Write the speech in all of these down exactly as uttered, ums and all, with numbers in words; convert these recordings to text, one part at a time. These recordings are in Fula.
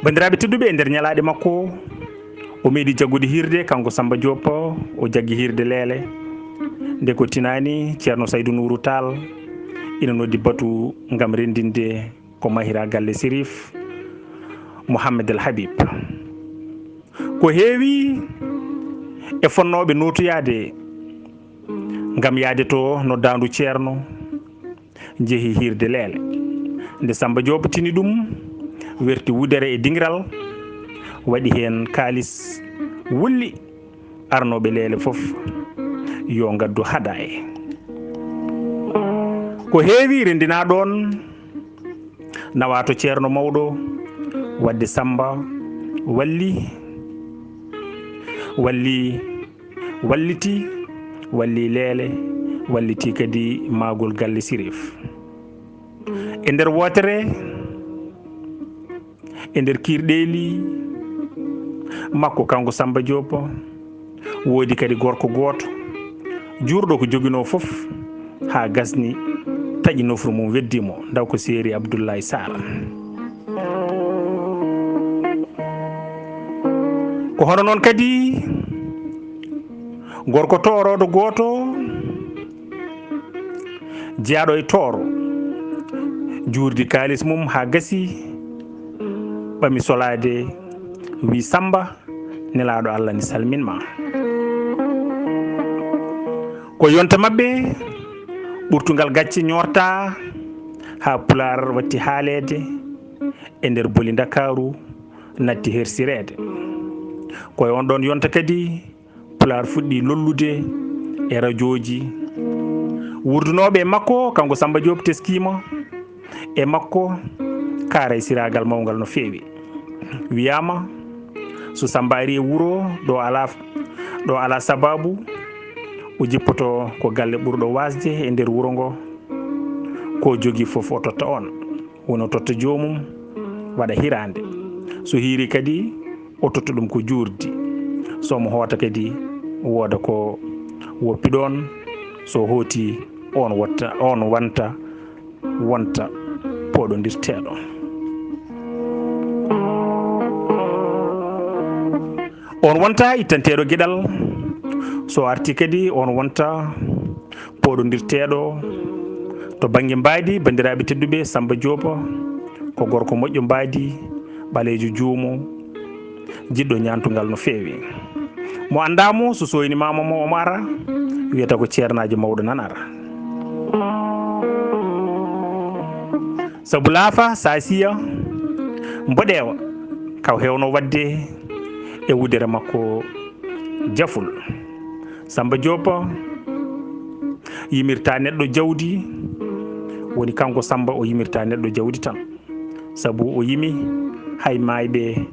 Banndiraaɓe tedduɓe, e nder ñalaaɗe makko, o meeɗi jaggude hiirde, kanko Samba Diop, o jaggi hiirde Leele. Nde ko tinaani, Ceerno Saydu Nuuru Taal ina noddi batu ngam renndinde ko mahira galle Serif Mohammed El Habib. Ko heewi e fonnooɓe nootoyaade ngam yahde to noddaandu Ceerno, njehi hiirde Leele. Nde Samba Diop tini ɗum, werti wudere e diŋral, waɗi heen kaalis wulli, arnooɓe Leele fof yo ngaddu haɗaye. Ko heewi renndinaa ɗoon, nawa to Ceerno Mawɗo, waɗde Samba walli, walli walliti, walli Leele, walliti kadi maagol galle Sirif. E nder wootere, e nder kiirɗeeli makko, kanko Samba Diop, woodi kadi gorko gooto, juurɗo ko joginoo fof, haa gasni, taƴi nofru mum, weddi mo, ndaw ko Seeri Abdullahi Sarr. Ko hono noon kadi gorko toorooɗo gooto, jeyaaɗo e tooro, juurdi kaalis mum haa gasi, ɓami solaade, wi Samba, nelaaɗo Allah ne salmin ma. Ko yonta maɓɓe, ɓurtungal gacce ñoorta, haa Pulaar watti haaleede e nder boli Ndakaaru, natti hersireede. Ko e on ɗon yonta kadi Pulaar fuɗɗi lollude e rajooji. Wurdunooɓe e makko, kanko Samba Diop, teskiima e makko, kaaray siraagal mawngal no feewi. Wiyaama, so Samba ari e wuro ɗo alaa, ɗo alaa sabaabu, o jippoto ko galle ɓurɗo waasde e nder wuro ngo, ko jogii fof o totta on. Woni o totta joomum, waɗa hiraande. So hiiri kadi, o totta ɗum ko juurdi. So omo hoota kadi, wooda ko woppi ɗoon. So hooti, on wotta, on wanta, wonta pooɗondirteeɗo. On wonta ittanteeɗo geɗal. So arti kadi, on wonta pooɗondirteeɗo to bannge mbaadi. Banndiraaɓe tedduɓe, Samba Diop ko gorko moƴƴo mbaadi, ɓaleejo juumo, jiɗɗo ñaantungal no feewi. Mo anndaa mo, so sooynimaama mo, omo ara, wiyata ko ceernaajo mawɗo nan ara. Sabu laafa, saasiya, mboɗeewa, kaw heewno waɗde e wudere makko Jaful. Samba Diop yimirta neɗɗo jawdi, woni kanko Samba o yimirta neɗɗo jawdi tan. Sabu o yimi hay maayɓe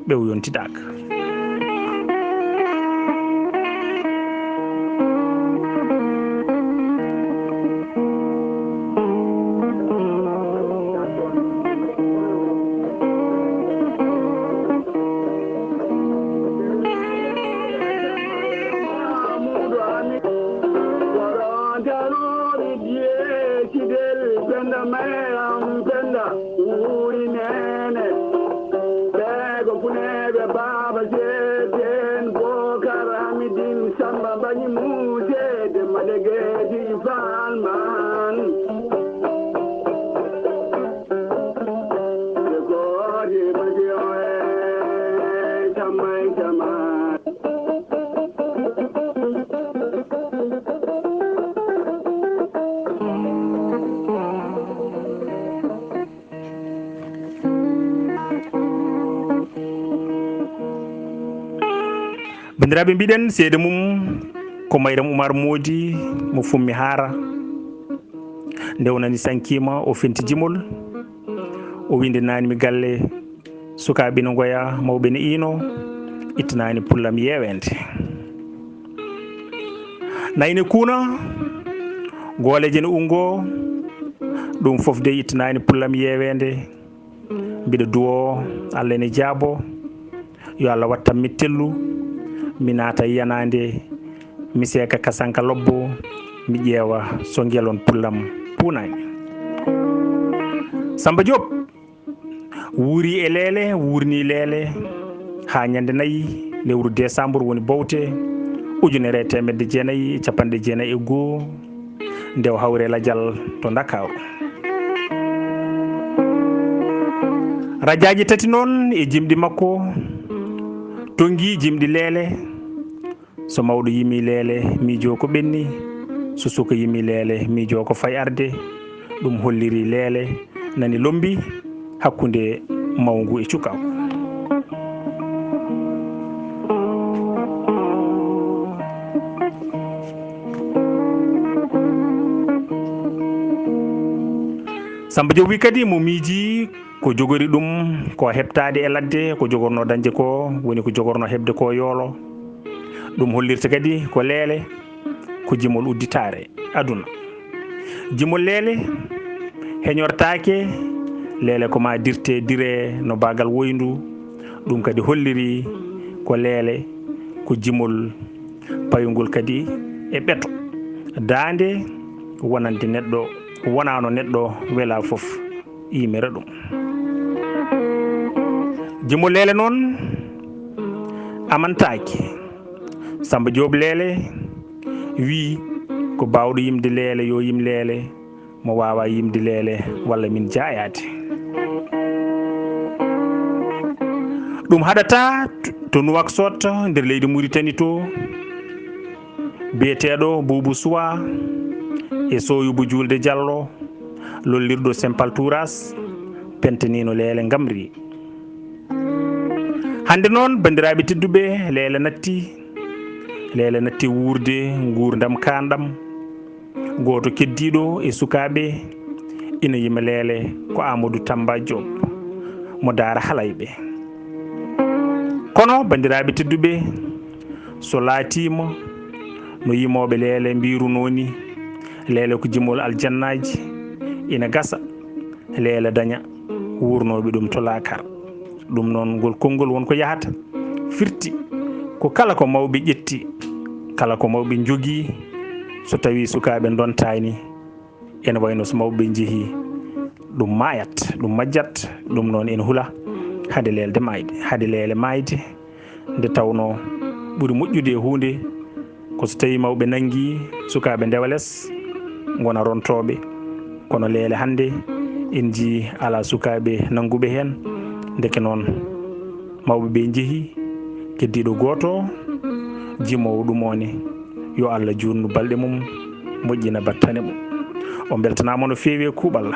ɓe o yontidaaka. Sidel Penda Mayram Penda Wuri Nene. Ɓe ko puneeɓe Baaba Seeden Bokar Hamidin Samba Mbañi Muuse Demba Degeeti Faal Man. Ɓe ko hooti Masiyoe Tamay Tamay. Banndiraaɓe, mbiɗen seede mum ko Mayram Oumar Moodi mo Fummi Haara. Nde o nani sankiima, o fenti jimol, o windi naani mi galle. Sukaaɓe ne ngoya, mawɓe ne iino, ittanaani pullam yeeweende. Nayi ne kuuna, gooleeje ne unngoo, ɗum fof de ittanaani pullam yeeweende. Mbiɗa duwoo Allah ne jaabo, yo Allah wattam mi tellu, mi naata yanaande, mi seeka kasanka lobbo, mi ƴeewa so ngelon pullam puunaani. Samba Diop. Wuuri e leele, wuurni leele haa ñande nayi lewru décembre, woni bowte ujunere e teemedde jeenayi e capanɗe jeenayi e goo, nde o hawri e lajal to Ndakaaru. Rajaaji tati noon e jimɗi makko tonngi jimɗi leele. So mawɗo yimi leele, miijoo ko ɓenni. So suka yimi leele, miijoo ko fay arde. Ɗum holliri leele nani lommbi hakkunde mawngu e cukaagu. Samba Diop wi kadi mo miiji ko jogori ɗum ko heɓtaade e ladde, ko jogorno dañde ko, woni ko jogorno heɓde ko yoolo. Ɗum hollirta kadi ko leele ko jimol udditaare aduna. Jimol leele heñortaake, leele ko ma dirte dire no baagal woyndu. Ɗum kadi holliri ko leele ko jimol payungol kadi e ɓeto. Daande wonande neɗɗo, wonano neɗɗo wela fof yimira ɗum. Jimol leele noon amantaake. Samba Diop leele wi ko baawɗo yimde leele yo yim leele, mo waawa yimde leele walla min jaayaade. Ɗum haɗata to Nouakchott nder leydi Mauritanie to, biyeteeɗo Boubou Soua e Soyibou Juulde Diallo, lollirɗo Sempal Touras, pentanino leele ngamri. Hannde noon, banndiraaɓe tedduɓe, leele natti, leele natti wuurde nguurndam kaanɗam. Gooto keddiiɗo e sukaaɓe ina yima leele ko Amadou Tamba Diop mo Daara Halayɓe. Kono, banndiraaɓe tedduɓe, so laatiima no yimooɓe leele mbirunoo ni, leele ko jimol aljannaaji, ina gasa leele daña wuurnooɓe ɗum to laakar. Ɗum noon, ngol konngol won ko yahata firti ko kala ko mawɓe ƴetti, kala ko mawɓe njogii, so tawii sukaaɓe ndontaani, ene wayno so mawɓe njehii, ɗum maayat, ɗum majjat. Ɗum noon ene hula hade leelde maayde, hade leele maayde, nde tawnoo ɓuri moƴƴude e huunde ko so tawii mawɓe nanngi sukaaɓe ndewa les ngona rontooɓe. Kono leele hannde en njii alaa sukaaɓe nannguɓe heen. Ndeke noon mawɓe ɓe njehii, keddiiɗo gooto jimoowo ɗum o ne, yo Allah juutnu balɗe mum, moƴƴina battane mum. On mbeltanaama no feewi e kuuɓal.